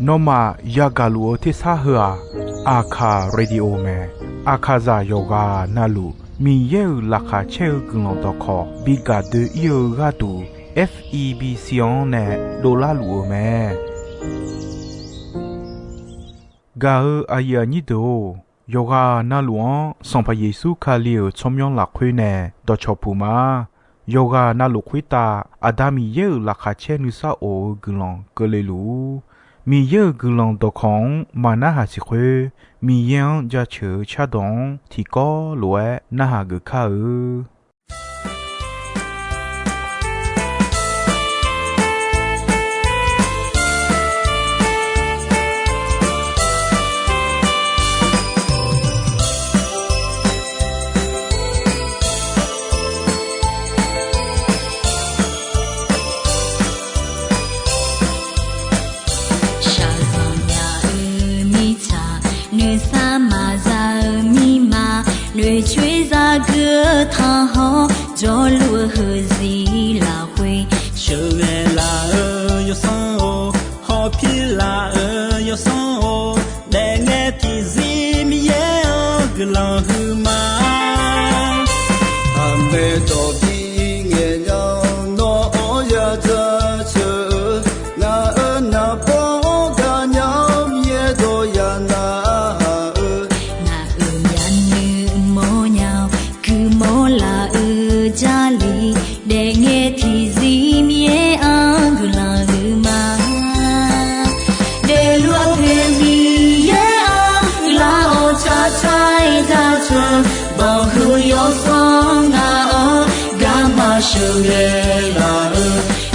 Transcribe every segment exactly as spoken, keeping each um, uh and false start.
Nawmaf yagaq luf-eu tersar heu-aq, Aqkaq Radio mae. Aqkaqzaq yawqghaq navluf Miqyaer-euq laqkhaq caer-eu guiqlanq dawqkawq bi gaq doe-ir-eu gharduq, F E B C-anr nae dovlar luf-eu mae. Gaq-eu aqyuif aqnyir deuq-or, yawqghaq navluf-anr Sanqpaq Yeqsur Kali-euq tsawrmyanr lafkhoer nae dawqcawq puq ma. Yawqghaq navluf khoertav Aqda Miqyaer-euq laqkhaq caer nuisar of-eu guiqlanq keuvle luf-ur. Miqyaer-euq guiqlanq dawqkawq-anr maqnarhaq siq khoer, Miqyaer-anr jaceuq-eu cardawq-anr tiqkawv lof-aer narhaq geuf kar-eu. Shaqzanq nya-eu mirtsaq, noeqsar maqza-eu mirma, noeqcoer zagui-eu tanqhawr, jawrluf-eu heuziq lafkhoer, sheuqghae laf-eu yawsanr-or, hawpir laf-eu yawsanr-or, daefngae tiqzir Miqyaer-anr guiqlanq huiqma. Aqmaeq dawq bi ngaeq nya-awr nawr-anr ya jaceuq-eu, ngaq-euq naqbawr-anr gaqnya-awr Miqyaer dawq ya narhaq-eu, ngaq-euq myavnuiv mawrnya-awr guimawr laf-eu Jarlif, daefngae tiqzir Miqyaer-anr guiqlanq huiqma. Daefluf-eu poeq Miqyaer-anr guiqlanq-awr tsaqtsaq-aer jaceuq, banqhuiq yawsanr ngaq-anr garma sheuqghae laf-eu,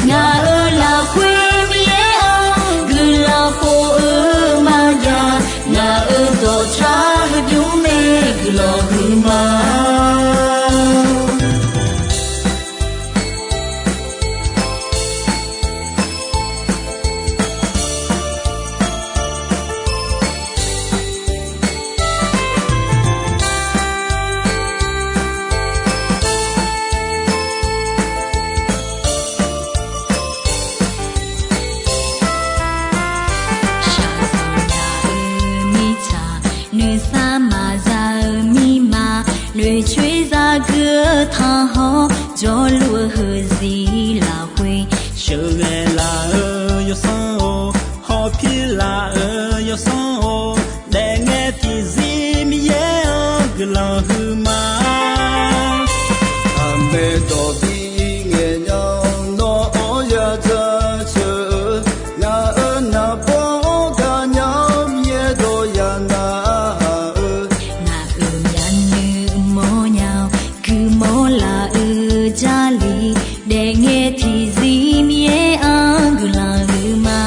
ngaq-euq lafkhoer Miqyaer-anr guiqlanq khof-eu maqjav, ngaq-euq dawqtsaq heudmr nae guiqlanq huiqma. Shaqzanq nya-eu mirtsaq, noeqsar maqza-eu mirma, noeqcoer zagui-eu tanqhawr, jawrluf-eu heuziq lafkhoer, sheuqghae laf-eu yawsanr-or, hawpir laf-eu yawsanr-or, daefngae tiqzir Miqyaer-anr guiqlanq huiqma. Aqmaeq dawq bi ngaeq nya-awr nawr-anr ya jaceuq-eu, ngaq-euq naqbawr-anr gaqnya-awr Miqyaer dawq ya narhaq-eu, ngaq-euq myavnuiv mawrnya-awr guimawr laf-eu Jarlif, daefngae tiqzir Miqyaer-anr guiqlanq huiqma.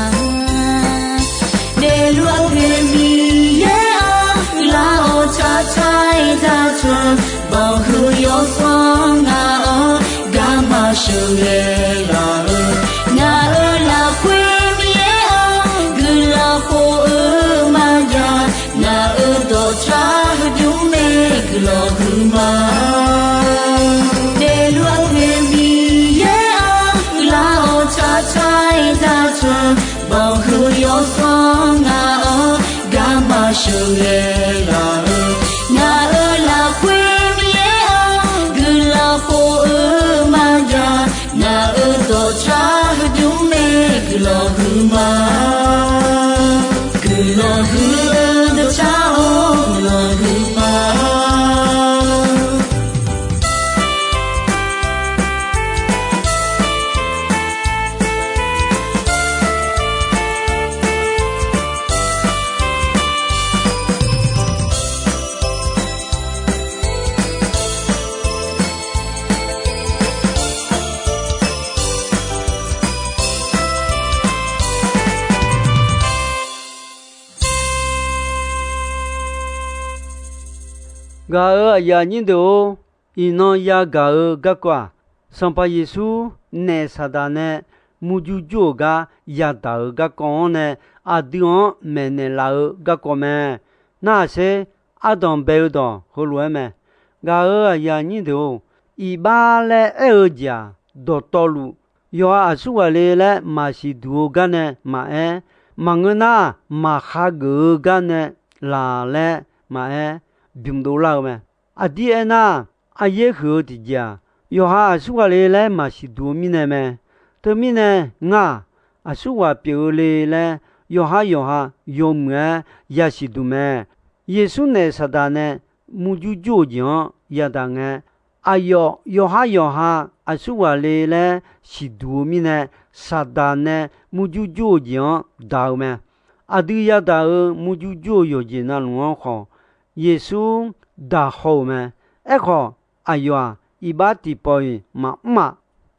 Daefluf-eu poeq Miqyaer-anr guiqlanq-awr tsaqtsaq-aer jaceuq, banqhuiq yawsanr ngaq-anr garma sheuqghae laf-eu, ngaq-euq lafkhoer Miqyaer-anr guiqlanq khof-eu maqjav, ngaq-euq dawqtsaq heudmr nae guiqlanq huiqma. Daefluf-eu poeq Miqyaer-anr guiqlanq-awr tsaqtsaq-aer jaceuq, banqhuiq yawsanr ngaq-anr garma sheuqghae laf-eu, ngaq-euq lafkhoer Miqyaer-anr guiqlanq khof-eu maqjav, ngaq-euq dawqtsaq heudmr nae guiqlanq huiqma. Guiqlanq huiq-eu dawqtsaq-or, guiqlanq huiqma. Gaq-euq aqyuif aqnyir deuq-or, iqnan yagaq-eu garkawv-aq, Sanqpaq Yeqsur naef Saqdaq nae murjur jur-euq gar yadaq-euq garkawv-anr nae aqdui-anr maeqnaeq laf-eu garkawv mae. Narhaq sher, ardanq bae-eu dawq heulof-aer mae. Gaq-euq aqyuif aqnyir deuq-or, iqbax laer aer-eu jeq-aq, dawqtawvluf yawqha aqsurghaq le laer maqsiq duq-eu gar nae maqaer, maqngeur nar, maqhageuf-eu gar nae laq laer maqaer, bymq dovlar-eu mae. Aqdir aernar, aryaer huiq-eu tiqjeq-aq, yawqha aqsurghaq le laer maqsiq duq-eu mirnae mae. Teumirnae, ngar-aq, aqsurghaq pyeuf-eu le laer yawqhar yawqha yawmuiq-aer yasiq duq mae. Yeqsur naef Saqdaq nae murjur jur-eu jeq-anr yadaq ngae, aqyawf yawqhar yawqha aqsurghaq le laer siqduq-eu mirnae, Saqdaq nae murjur jur-eu jeq-anr daq-eu mae. Aqdui yadaq-euq murjur jur-eu yawqjeq navluf-anr khawf, Yeqsur daq haw-euq mae. Aerkhawf, aqyawf-aq, iqbax tiqpawf-iq maqmr-aq.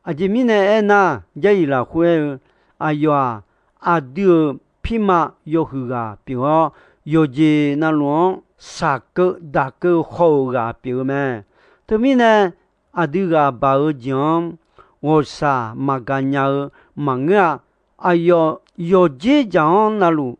Aqjeq mirnae aernar, Jarlif lafkhoer aer-eu, aqyawf-aq, aqdui-euq pirma yawhuiq ghaq pyeuf-awr, yawqjeq navluf-anr shaqkeuv daqkeuv haw-euq ghaq pyeuf-eu mae. Teumirnae, aqdui ghaq baq-eu jeq-anr ghawqshaq maqgaq nya-eu maqngeur-a. Aqyawf yawqdzer jaq-anr navluf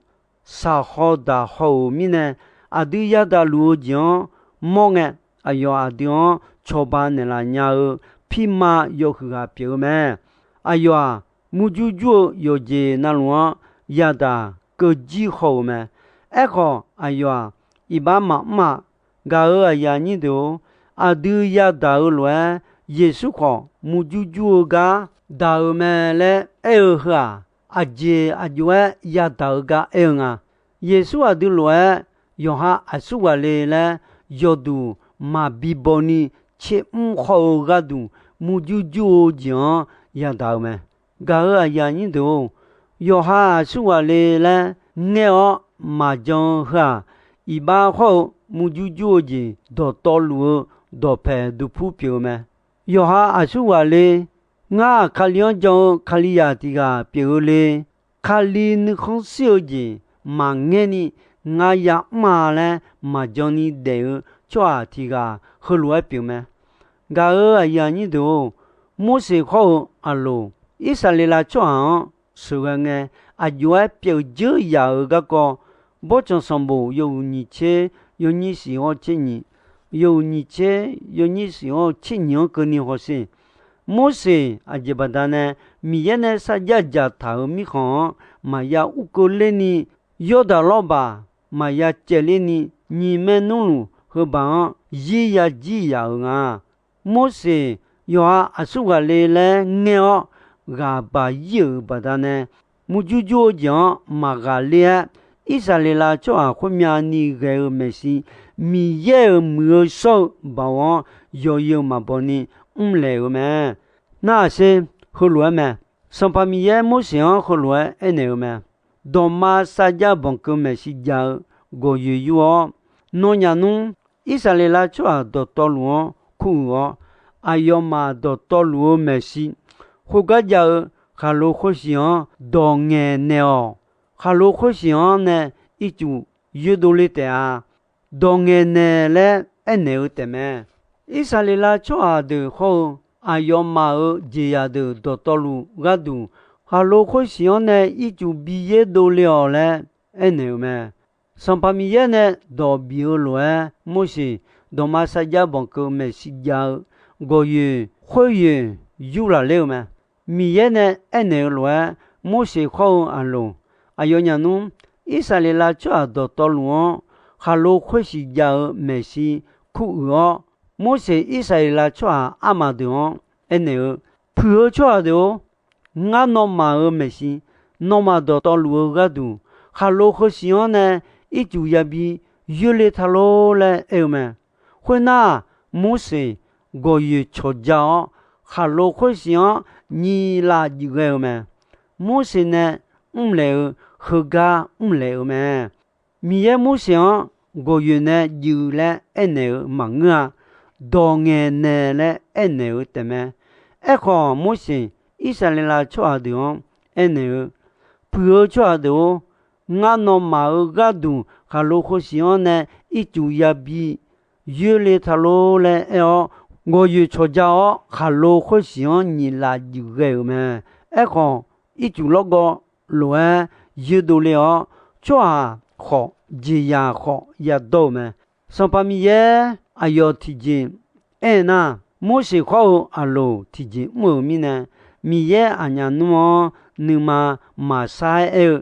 shaqhaw daqhaw-euq mirnae, aqdui yadaq luf-eu jeq-anr mawr ngae, aqyawf aqdui-anr cawba naeqlaf nya-eu pirma yawhuiq ghaq pyeuf-eu mae. Aqyawf-aq, murjur jur-eu yawqjeq navluf-anr yadaq keuvjir haw-euq mae. Aerkhawf, aqyawf-aq, iqbax maqmr-aq. Gaq-euq aqyuif aqnyir deuq-or, aqdui yadaq-eu lof-aer, Yeqsur khawf murjur jur-eu gar daq-euq mae laer aer-eu heu-aq, aqjeq aqjox-aer yadaq-eu gar aer-eu nga. Yeqsur aqdui lof-aer yawqha aqsurghaq le laer yawduq maqbi baw ni tsermr haw-eu gharduq murjur jur-eu jeq-anr yadaq-eu mae. Gaq-euq aqyuif aqnyir deuq-or, yawqha aqsurghaq le laer ngaer-awr maqjan-eu heu-aq, iqbax hawr-eu murjur jur-eu jeq dawqtawvluf-eu dawqpaeq duqpur pyeuf-eu mae. Yawqha aqsurghaq le, ngar-aq Kali-anr jan-eu Kalizaq tiq ghaq pyeuf-eu le. Kali nuikhanr shir-eu jeq maqngaer ni ngar yamr-a laer maqjan ni daef-eu tsawrhaq tiq ghaq heulof-aer pyeuf mae. Gaq-euq aqyuif aqnyir deuq-or, Morseq hawr-eu Aqloq, Irsaqleqlav tsawrhaq-anr sheuqghae ngae, aqjox-aer pyeuf dzeur yaf-euq garkawv, Bawrtsanq sanqbof yawhuiq nyiq tser yawnyir siq hawr tser nyiq, yawhuiq nyiq tser yawnyir siq hawr tser nyiq-anr keuvni hawsher. Morseq aqjeq baqdanae Miqyaer nae sarjax dzaqtaq-euq mirkhanq-anr maqya ur keuvler ni, Yawrdaq lawrbaq maqya caevler ni, nyiq maernmrluf heubaq-anr zir ya jir yaf-euq nga. Morseq yawqha aqsurghaq le laer ngaer-awr ghaq baq ir-euq baqdanae, murjur jur-eu jeq-anr maqghaqler-aer, Irsaqleqlav tsawrhaq khoermyani ghae-eu maeqshi, Miqyaer-euq muiq-eu shawr-eu baoq-anr yawzeu maqbaw ni mrlaeq-euq mae. Nar-aq sher, heulof-aer mae. Sanqpaq Miqyaer Morseq-anr heulof-aer aernaeq-eu mae. Dawqma sarjax banqkeuv maeqshi jav-eu gawqyoeq yur-awr, nawnyaf nmr Irsaqleqlav tsawrhaq dawqtawvluf-anr kuruiq-awr, aqyawfmaf dawqtawvluf-eu maeqshi, khoergar jav-eu khaqlo khoersiq-anr dawq ngaeqnaeq-awq. Khaqlo khoersiq-anr nae ircuf yoerdov le taef-a. Dawq ngaeqnaeq laer aernaeq-eu taefmae. Irsaqleqlav tsawrhaq deuq hawr-eu aqyawfmaf-euq jeqzaq deuq dawqtawvluf gharduq, khaqlo khoersiq-anr nae ircuf bi yoerdov le-awq laer aernaeq-euq mae. Sanqpaq Miqyaer nae dawq bif-eu lof-aer, Morseq dawqma sarjax banqkeuv maeqshi jav-eu gawqyoeq khoeryoeq yur laf ler-eu mae. Miqyaer nae aernaeq-eu lof-aer, Morseq hawr-eu Aqloq, aqyawfnyaf nmr Irsaqleqlav tsawrhaq dawqtawvluf-anr khaqlo khoersiq jav-eu maeqshi kuruiq-awr, Morseq Irsaqleqlav tsawrhaq armaf deuq-anr aernaeq-eu, Puiq-eu tsawrhaq deuq-or, ngar nawmaf-euq maeqshi, nawmaf dawqtawvluf-eu gharduq, khaqlo khoersiq-anr nae ircuf yabi yoerle ta lor laer aer-eu mae. Khoernar, Morseq gawqyoeq cawqja-awr, khaqlo khoersiq-anr nyiq laf juif ghae-eu mae. Morseq nae mrlaeq-eu heugar mrlaeq-eu mae. Miqyaer Morseq-anr gawqyoeq nae juif laer aernaeq-eu maqngeur-a. Dawq ngaeqnaeq laer aernaeq-eu taefmae. Aerkhawf, Morseq Irsaqleqlav tsawrhaq deuq-anr aernaeq-eu, Puiq-eu tsawrhaq deuq-or, ngar nawmaf-euq gharduq khaqlo khoersiq-anr nae ircuf yabi yoerle ta lor laer aer-awr, gawqyoeq cawqja-awr, khaqlo khoersiq-anr nyiq laf juif ghae-euq mae. Aerkhawf, ircuf lawrgawv lof-aer yoerdov le-awr, tsawrhaq khawf, jeqzaq khawf yadawr-euq mae. Sanqpaq Miqyaer aqyawf tiqjeq aer nar, Morseq hawr-eu Aqloq tiqjeq mr-euq mirnae, Miqyaer aqnyaf nmr-anr nuima maqsar-aer aer-eu,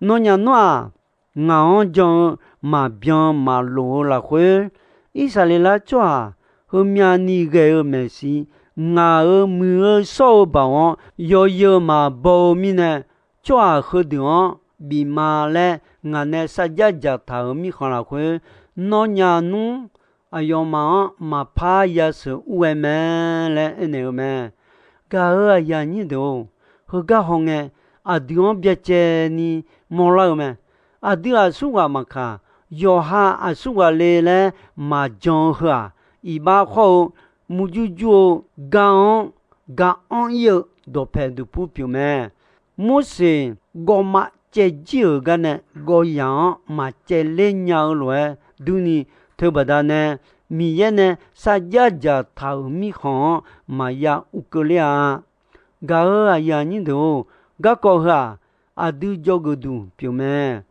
Nawnyaf nmr-aq, ngaq-anr jan-eu maqbyan maqlof-eu lafkhoer, Irsaqleqlav tsawrhaq heumyav ni ghae-eu maeqshi, ngaq-euq muiq-eu shawr-eu baoq-anr yawzeu maqbaw-eu mirnae, tsawrhaq heudeuq-anr bif ma laer ngaq nae sarjax dzaqtaq-euq mirkhanq lafkhoer, nawnyaf nmr aqyawfmaf-anr maqpar yasheuq ur ghae mae laer aernaeq-eu mae. Gaq-euq aqyuif aqnyir deuq-or, heugar hawngae, aqdui-anr byacaevni mawrlar-eu mae. Aqdui aqsurghaq maqkaq, yawqha aqsurghaq le laer maqjan-eu heu-aq, iqbax khawr-eu murjur jur-eu gar-anr ga anr ir-eu dawqpae duqpur pyeuf mae. Morseq gawvmav caevjir-euq garnae gawvyaq-anr maqcaevler nya-eu lof-aer durni, teubaqda nae Miqyaer nae sarjax dzaqtaq-euq mirkhanq-anr maqya uvkeuv ler-a. Gaq-euq aqyuif aqnyir deuq-or, garkawv heu-aq, aqdui dzawgeuf duq pyeuf mae.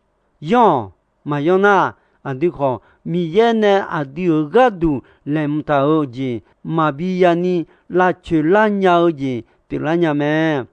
Yanr-awq. Maqyanr nar, aqdui khawf Miqyaer nae aqdui-euq gharduq laeqhmq taq-eu jeq maqbi yani lavcoeq lar nya-eu jeq pyeuflar nya mae.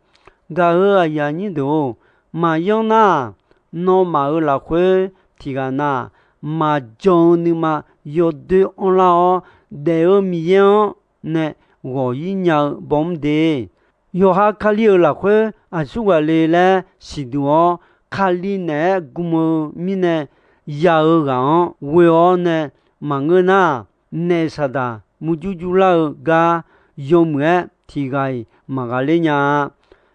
Gaq-euq aqyuif aqnyir deuq-or, maqyanr nar, nawmaf-euq lafkhoer tiqghaq na, maqjan-eu nuima yawdoer anrlar-awr, daef-eu Miqyaer-anr nae ghawq ir nya-eu bawmr de. Yawqha Kali-euq lafkhoer aqsurghaq le laer siqduq-awr, Kali naeq-aer gm-eu mirnae ya-eu ghaq-anr ghoe-awr nae maqngeur nar, naef saqdaq murjur jurlar-eu gar yawmuiq-aer tiqghaq-iq maqghaqler nya-a.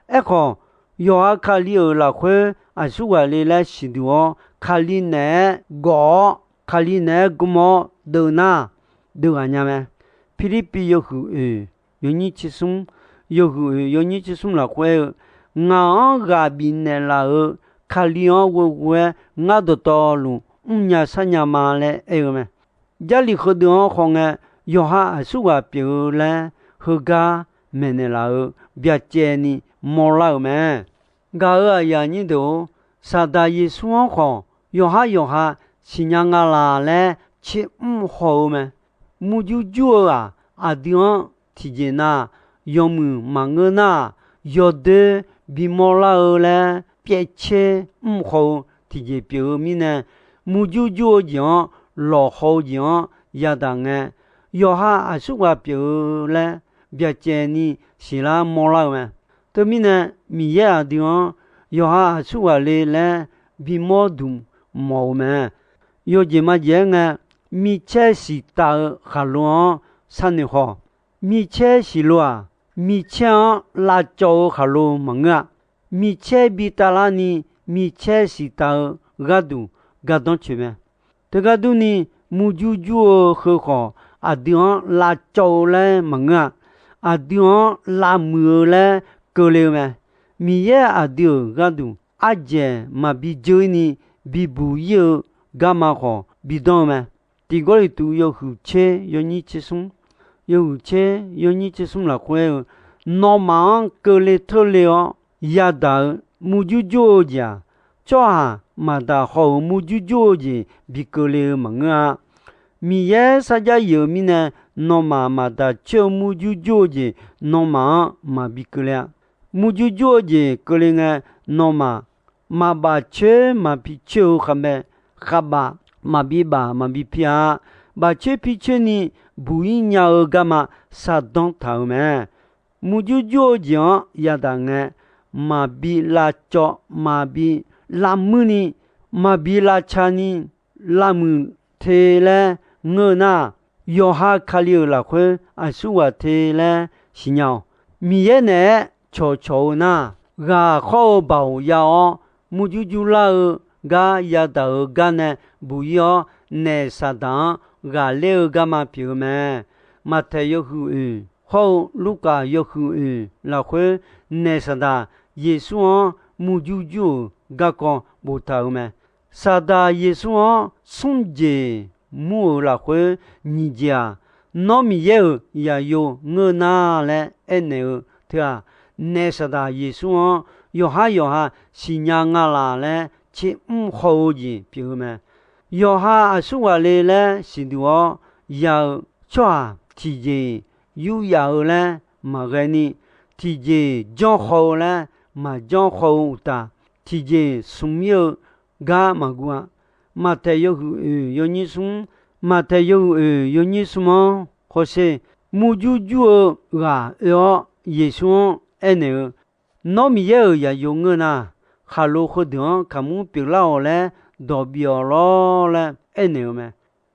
Aerkhawf, yawqha Kali-euq lafkhoer aqsurghaq le laer siqduq-awr, Kali naeq-aer gawf-awr, Kali naeq-aer gm-awr deuv nar, deuv ghaq nya mae. Pirlirpiv yawhuiq oeq yawnyir tser smr, yawhuiq oeq yawnyir tser smr lafkhoer aer-eu, Ngaq-anr ghaq bifnaeq laf-euq Kali-anr ghoeghoe-aer ngar dawqtawvluf mrnya sharnya ma laer aer-eu mae. Jarlif heudeuq-anr khawf ngae, yawqha aqsurghaq pyeuf-eu laer heugar maeqnaeq laf-euq byacaevni mawrlar-euq mae. Gaq-euq aqyuif aqnyir deuq-or, Saqdaq Yeqsur-anr khawf yawqhar yawqha siqnya nga laq laer tser mr haw-eu mae. Murjur jur-eu-aq, aqdui-anr tiqjeq na yawmuiq maqngeur nar, yawdoer bimawr lar-eu laer pyaevtser mr haw-eu tiqjeq pyeuf-eu mirnae, murjur jur-eu jeq-anr lawqhaw-eu jeq-anr yadaq ngae, yawqha aqsurghaq pyeuf-eu laer byacaevni siqlar mawrlar-eu mae. Teumirnae, Miqyaer aqdui-anr yawqha aqsurghaq le laer bimawr duq mawf-eu mae. Yawjeq majeq-aer ngae, micaer siqtaf-eu khaqlo-anr sharnoeq haw. Micaer siqlo-aq, micaer-anr lavcawv-eu khaqlo maqngeur-a. Micaer bi tavlar ni micaer siqtaf-eu gharduq gardanr coeq mae. Teugar durni, murjur jur-eu heu khawf, aqdui-anr lavcawv-eu laer maqngeur-a. Aqdui-anr lavmuiq-eu laer keuvle-eu mae. Miqyaer aqdui-euq gharduq ardzaeq maqbi dzeur-ir ni bibuq ir-eu garma khawf bidanr-eu mae. Tiq Gawrliqtu yawhuiq tser yawnyir tser smr, yawhuiq tser yawnyir tser smr lafkhoer aer-eu, Nawmaf-anr keuvle teurle-awr yadaq-eu murjur jur-eu jeq-aq, tsawrhaq maqdaq haw-euq murjur jur-eu jeq bi keuvle-eu maqngeur-a. Miqyaer sarjax yif-euq mirnae, nawmaf maqdaq coer-eu murjur jur-eu jeq nawmaf-anr maqbi keuvle-a. Murjur jur-eu jeq keuvle ngae, nawmaf maqbaf coer maqpi coer-eu khavbae, khavbaf maqbi baf maqbi pi-a. Baf coer pi coer ni buq ir nya-eu garma shardanr taq-euq mae. Murjur jur-eu jeq-anr yadaq ngae, maqbi lavcawv, maqbi lavmuir ni, maqbi lavca ni, lavmuiq te laer ngeur-eu nar, yawqha Kali-euq lafkhoer aqsurghaq te laer siqnya-awq. Miqyaer naeq-aer cawqcawq-eu nar, ghaq khawr-eu baoq ya-awr, murjur jur lar-eu gar yadaq-euq gar nae buq ir-awr, naef Saqdaq-anr ghaqler-eu garma pyeuf-eu mae. Maqtaeq yawhuiq oeq hawr-eu Lurkaf yawhuiq oeq lafkhoer, naef Saqdaq Yeqsur-anr murjur jur-euq garkawv boftaq-euq mae. Saqdaq Yeqsur-anr smr jeq mur-euq lafkhoer nyiq jeq-aq, Nawr Miqyaer-euq zaqyo ngeur nar laer aernaeq-eu teu-aq, naef Saqdaq Yeqsur-anr yawqhar yawqha siqnya nga laq laer tser mr haw-eu jeq pyeuf-eu mae. Yawqha aqsurghaq le laer siqduq-awr ya-eu tsawrhaq tiqjeq-iq yur yaf-eu laer maqghae ni, tiqjeq janrkhawv-eu laer maqjanr khawv-eu uqtaf, tiqjeq smq mir-eu gar maqguv-a. Maqtaeq yawhuiq oeq yawnyir smr, Maqtaeq yawhuiq oeq yawnyir smr-anr hawsher. Murjur jur-eu ghaq oe-awr, Yeqsur-anr aernaeq-eu, Nawr Miqyaer-euq zaqyo ngeur nar, khaqlo heudeuq-anr kaqmur pyeuflar-awq laer dawq bif-awq lawr laer aernaeq-eu mae.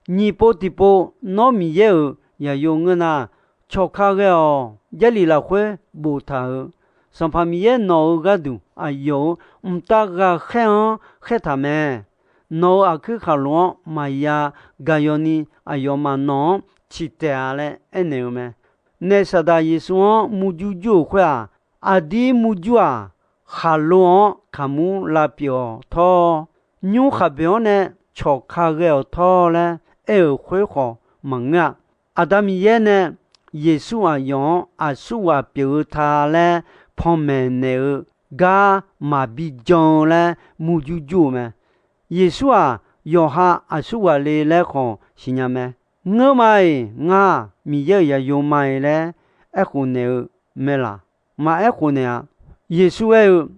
Nyiq pov tiqpov, Nawr Miqyaer-euq zaqyo ngeur nar, cawqka ghae-awq. Jarlif lafkhoer boftaq-euq, Sanqpaq Miqyaer nawq-euq gharduq aqyawf-euq mqtav ghaqkhaer-anr khaertaq mae. Nawq-euq aqkuir khaqlo-anr maqya gaqyawf ni, aqyawfmaf nawq-anr ciqtaeq-a laer aernaeq-eu mae. Naef Saqdaq Yeqsur-anr murjur jur-euq khoer-aq, aqdir murjur-aq, khaqlo-anr kaqmur lavpyeuf-awq tawr, nymr khaqboeq-anr nae cawqka ghae-awq tawr laer aer-euq khoer khawf maqngeur-a. Aqda Miqyaer nae Yeqsur aqyawf-anr aqsurghaq pyeuf-eu ta laer panmaeq naeq-eu gar maqbi jan-eu laer murjur jur-eu mae. Yeqsur-aq, yawqha aqsurghaq le laer khawf siqnya mae. Ngeurma-iq, ngar-aq, Miqyaer-euq zaqyo ma-iq laer aerkhof naeq-eu mae laq? Maqaer khof naeq-a. Yeqsur aer-eu,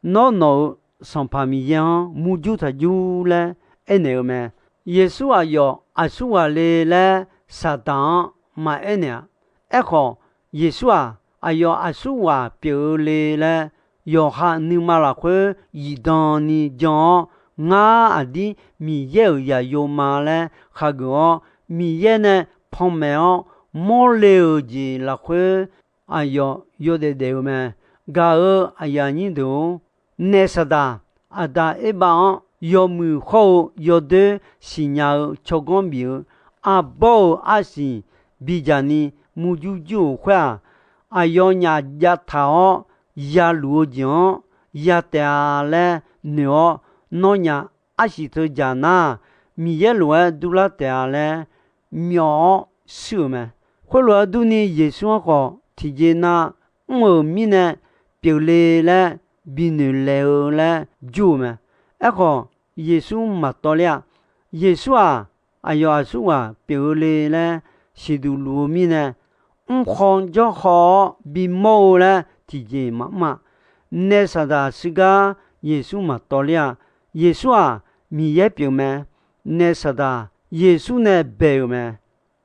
Nawr nawq-euq Sanqpaq Miqyaer-anr murjur taq jur laer aernaeq-eu mae. Yeqsur aqyawf aqsurghaq le laer Saqdaq-anr maqaer naeq-a. Aerkhawf, Yeqsur-aq, aqyawf aqsurghaq pyeuf-eu le laer yawqha nuima lafkhoer zifdan ni jan-awr, ngar aqdir Miqyaer-euq zaqyo ma laer khageuf-awr, Miqyaer nae panmaeq-awr mawrle-euq jeq lafkhoer aqyawf yawdaef daef-eu mae. Gaq-euq aqyuif aqnyir deuq-or, naef Saqdaq, Aqda Erbav-anr yawmuiq hawr-eu yawdoer siqnya-eu tsawrganr bif-eu arbawr-euq arsiq bidzaq ni murjur jur-euq khoer-aq, aqyawfnyaf jav taq-awr yaluf-eu jeq-anr ya taef-a laer noeq-awr, nawnyaf arsiq teudzaq nar, Miqyaer lof-aer durlar taef-a laer myawf-awr shuir-euq mae. Khoerlof-aer durni, Yeqsur-anr khawf tiqjeq nav mr-euq mirnae pyeufle laer binoeq laeq-eu laer jur-eu mae. Aerkhawf, Yeqsur maqtawv ler-a. Yeqsur-aq, aqyawf aqsurghaq pyeuf-eu le laer siqduq luf-eu mirnae, mrkhaw jawrkhaw-awr bimawr-eu laer tiqjeq maqmr-a. Naef Saqdaq shuir gar Yeqsur maqtawv ler-a. Yeqsur-aq, Miqyaer pyeuf mae. Naef Saqdaq Yeqsur nae bae-euq mae.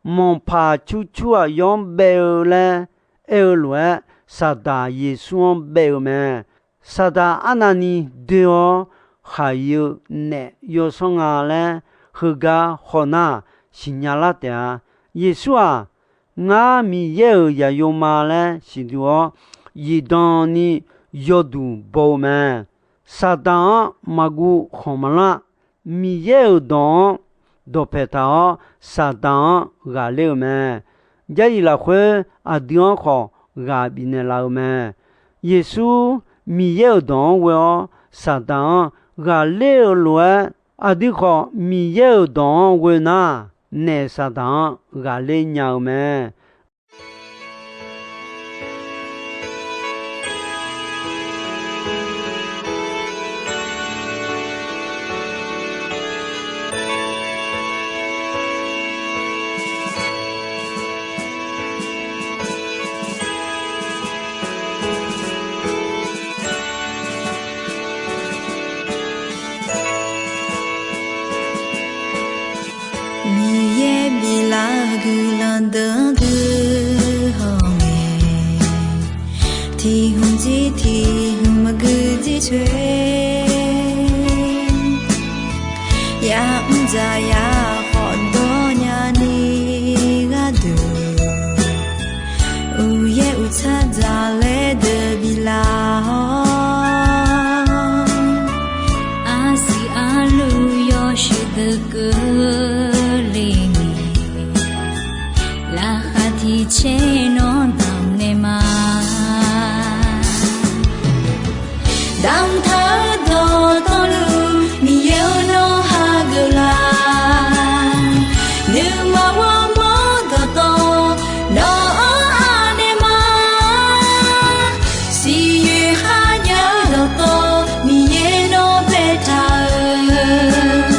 Manqpaq cur cur aqyawf-anr bae-eu laer aer-eu lof-aer, Saqdaq Yeqsur-anr bae-eu mae. Saqdaq arnavni doe-awr khaq-iq-eu naef yawsanr nga laer heugar hawnar-aq, siqnya lar taef-a. Yeqsur-aq, ngar Miqyaer-euq zaqyo ma laer siqduq-awr, zifdan ni yawduq baw-eu mae. Saqdaq-anr maqguv khanq maqlar. Miqyaer-euq dawq-anr dawqpae taq-awr, Saqdaq-anr ghaqler-eu mae. Jarlif lafkhoer aqdui-anr khawf ghaq bifnaeq laf-eu mae. Yeqsur Miqyaer-euq dawq-anr ghoe-awr Saqdaq-anr ghaqler-eu lof-aer, aqdui khawf Miqyaer-euq dawq-anr ghoe nar, naef Saqdaq-anr ghaqler nya-eu mae. Miqyaer biflar-eu guiqlanq deuq-anr dui hawngae, tiq hmq jir tiq hmq maqgui jir coer, ya'mr dzaq ya khawf dawrnya ni gharduq, uqyaer uqtsar dzaq laer deuq biflar-awr, arsiq arluv yawshuif deuq keuvle ngae, laqkhaq tiq caer nawr naq naeq ma. Damqtaq-eu dawqtawvluf Miqyaer-or nawr hageuf la, nuima ghawrmawr dawqtawv nawq-anr anaeq ma. Siqyoeq kharjav-eu dawqtawv Miqyaer nawr baetaq-euq,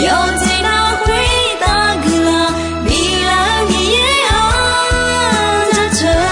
yawqjeq nar khoertav guiqlanq biflaf-eu Miqyaer-anr jaceuq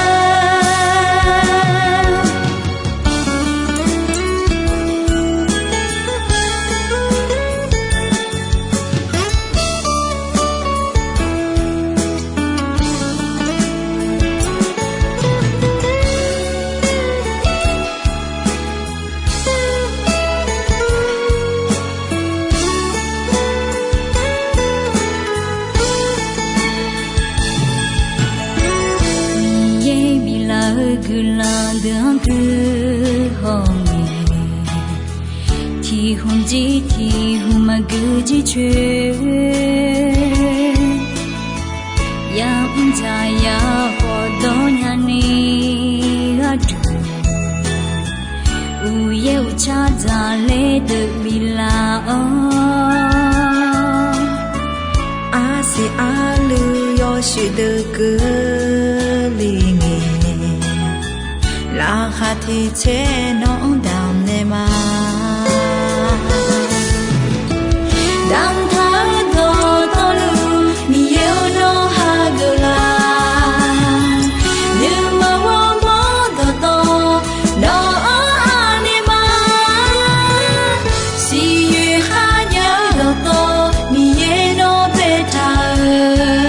Khmqjir tiq hmq maqgui jircoer, ya'mr dzaq ya khawf dawr nya ni gharduq, uqyaer uqcar dzaqler deuq biflaf-awr, arsiq arluiv yawshuif deuq keuvle ngae, laqkhaq tiq tser nawr-anr damqnaeq ma. Damqtaq-eu dawqtawvluf Miqyaer-or, nawr hageuf laf. Nuima ghawrmawr dawqtawv nawq-anr anaeq ma. Siqyoeq kharnya-eu dawqtawv Miqyaer nawr baetaq-eu,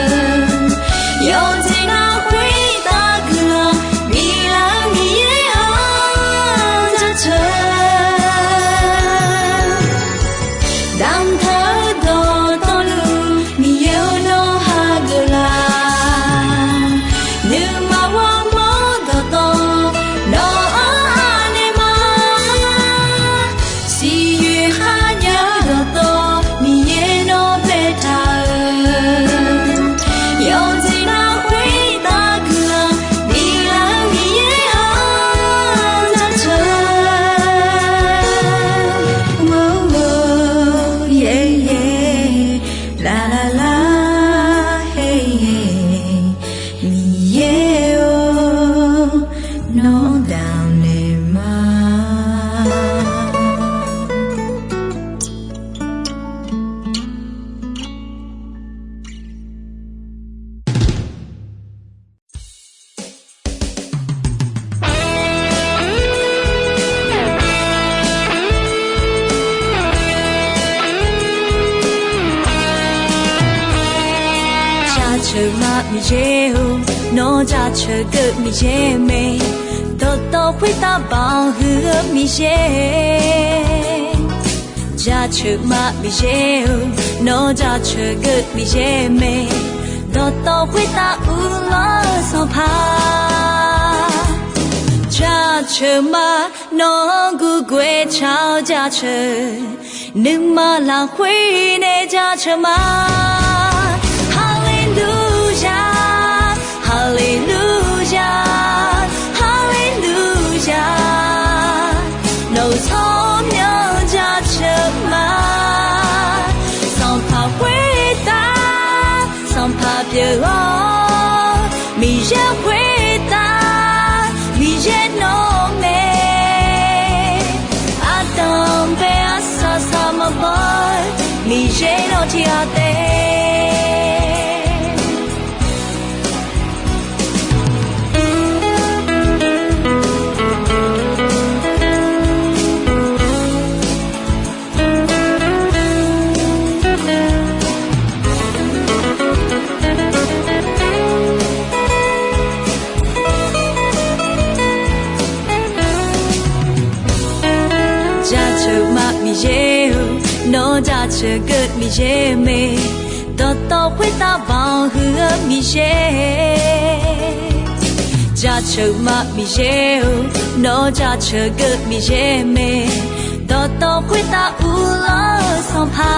yawqjeq nar khoertav guiqlanq biflaf-eu Miqyaer-anr jaceuq. Damqtaq-eu dawqtawvluf Miqyaer-or, nawr hageuf laf. Nuima ghawrmawr dawqtawv nawq-anr anaeq ma. Siqyoeq kharnya-eu dawqtawv Miqyaer nawr baetaq-eu, yawqjeq nar khoertav guiqlanq biflaf-eu Miqyaer-anr jaceuq. Miqyaer-or, nawr damqnaeq ma. Jaceuq ma Miqyaer-or, nawr jaceuq geuv Miqyaer mae, dawqtawv khoertav banq huiq-eu Miqyaer. Jaceuq ma Miqyaer-or, nawr jaceuq geuv Miqyaer mae, dawqtawv khoertav uvlanr-eu Sanqpaq. Jaceuq ma, nawq-anr gurguv-aer tsaq-awr jaceuq, nuima lafkhoer nae jaceuq ma. Haleluya, haleluya, haleluya. Nawq-euq tsawrmyanr jaceuq ma. Sanqpaq khoertav Sanqpaq pyeuf-awr, Miqyaer khoertav Miqyaer nawr mae. Ardanq bae arsaq saq maqbaw-eu Miqyaer nawr tiq ghaq taef. Jaceuq ma Miqyaer-or, nawr jaceuq geuv Miqyaer mae, dawqtawv khoertav banq huiq-eu Miqyaer. Jaceuq ma Miqyaer-or, nawr jaceuq geuv Miqyaer mae, dawqtawv khoertav uvlanr-eu Sanqpaq.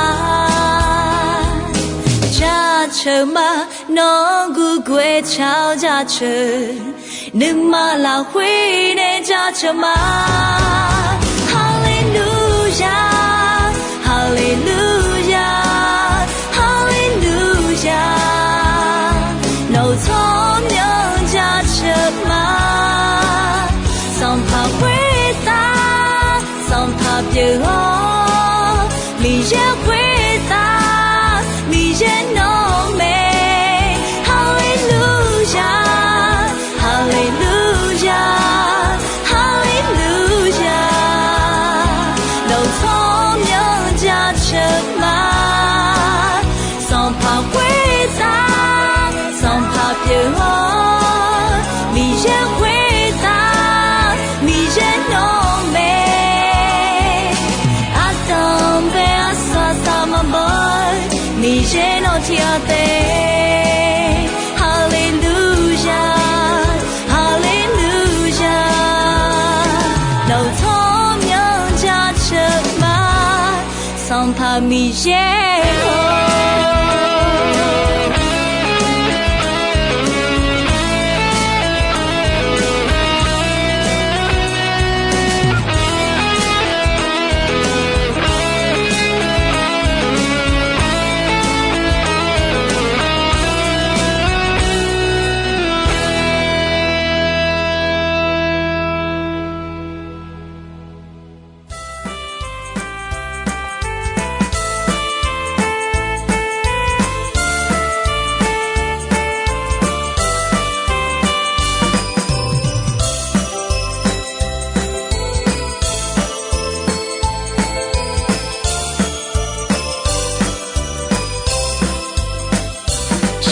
Jaceuq ma, nawq-anr gurguv-aer tsaq-awr jaceuq, nuima lafkhoer nae jaceuq ma. Haleluya, haleluya, haleluya. Nawq-euq tsawrmyanr jaceuq ma. Sanqpaq khoertav Sanqpaq pyeuf-awr, Miqyaer khoertav Miqyaer nawr mae. Haleluya, haleluya, haleluya. Nawq-euq tsawrmyanr jaceuq ma. Sanqpaq khoertav Sanqpaq pyeuf-awr, Miqyaer khoertav Miqyaer nawr mae. Ardanq bae arsaq saq maqbaw-eu Miqyaer nawr tiq ghaq taef. Haleluya, haleluya. Nawq-euq tsawrmyanr jaceuq ma. Sanqpaq Miqyaer-or.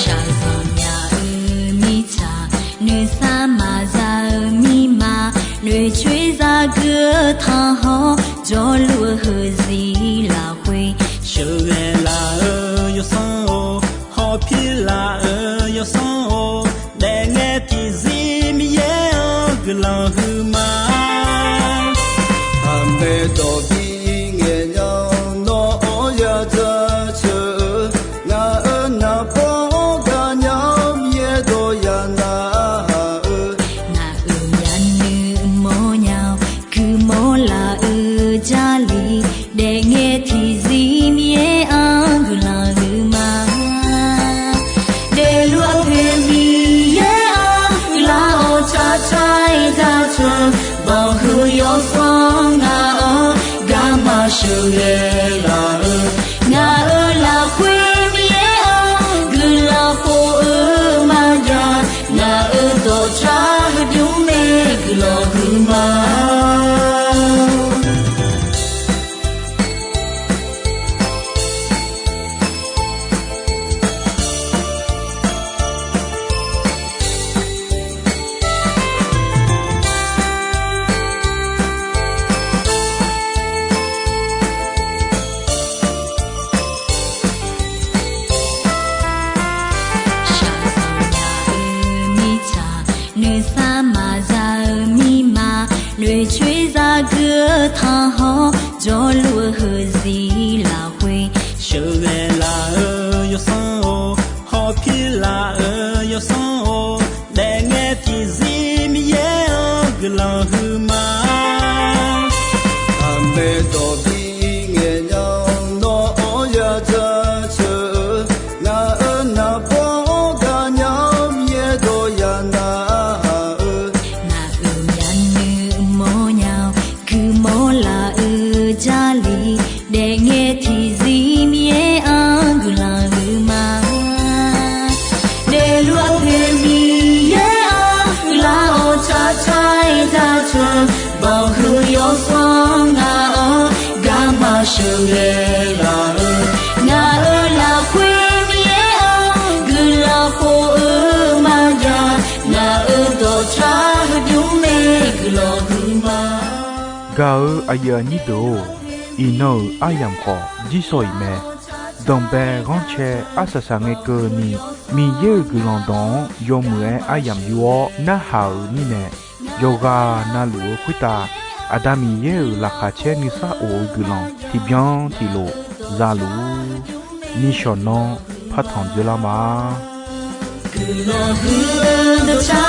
Shaqzanq myaq-euq mirtsaq, noeqsar maqza-eu mirma, noeqcoer zagui-eu tanqhawr, jawrluf-eu heuziq lafkhoer sheuqghae laf-eu yawsanr-or, hawpir laf-eu yawsanr-or, daefngae tiqzir Miqyaer-anr guiqlanq huiqma. Aqmaeq dawq bi ngaeq nya, nawq-anr ya jaceuq-eu, ngaq-euq naqbawr-anr gaqnya-awr, Miqyaer dawq ya navluf-eu, ngaq-euq myavnuiv mawrnya-awr, guiqmawr laf-eu Jarlif, daefngae tiqzir Miqyaer-anr guiqlanq huiqma. Daefluf-eu poeq Miqyaer-anr guiqlanq-awr, tsaqtsaq-aer jaceuq-eu, banqhuiq yawsanr ngaq-anr garma sheuqghae laf-eu, ngaq-euq lafkhoer Miqyaer-anr guiqlanq khof-eu maqjav, ngaq-euq dawqtsav heubymr mae guiqlanq huiqma. Shaqzanq myaq-euq mirtsaq, noeqsar maqza-eu mirma, noeqcoer zagui-eu tanqhawr, jawrluf-eu heuziq lafkhoer sheuqghae laf-eu yawsanr-or, hawpir laf-eu yawsanr-or, daefngae tiqzir Miqyaer-anr guiqlanq huiqma. Aqmaeq dawq bi ngaeq nya, nawq-anr ya jaceuq-eu, ngaq-euq naqbawr-anr gaqnya-awr, Miqyaer dawq ya navluf-eu, ngaq-euq myavnuiv mawrnya-awr, guiqmawr laf-eu Jarlif, daefngae tiqzir Miqyaer-anr guiqlanq huiqma. Daefluf-eu poeq Miqyaer-anr guiqlanq-awr, tsaqtsaq-aer jaceuq-eu, banqhuiq yawsanr ngaq-anr garma sheuqghae laf-eu, ngaq-euq lafkhoer Miqyaer-anr guiqlanq khof-eu maqjav, ngaq-euq dawqtsav heubymr mae guiqlanq huiqma. Gaq-eu aqyuif aqnyir deuq-or, iqnan-euq aryamq khawf jirsawq iq mae. Danqbae ghanrcae arsaq saq ngae keuvni, Miqyaer-euq guiqlanq dawq-anr yawmuiq-aer aryamq yur-awr narhaq-euq mirnae, yawqghaq navluf-eu khoertav Aqda Miqyaer-euq laqkhaq caer nuisar of-eu guiqlanq tiqbyan tiqlof za luf-ur. Nishawq nanr partanq dzoerlar ma. Guiqlanq huiq-eu dawqtsav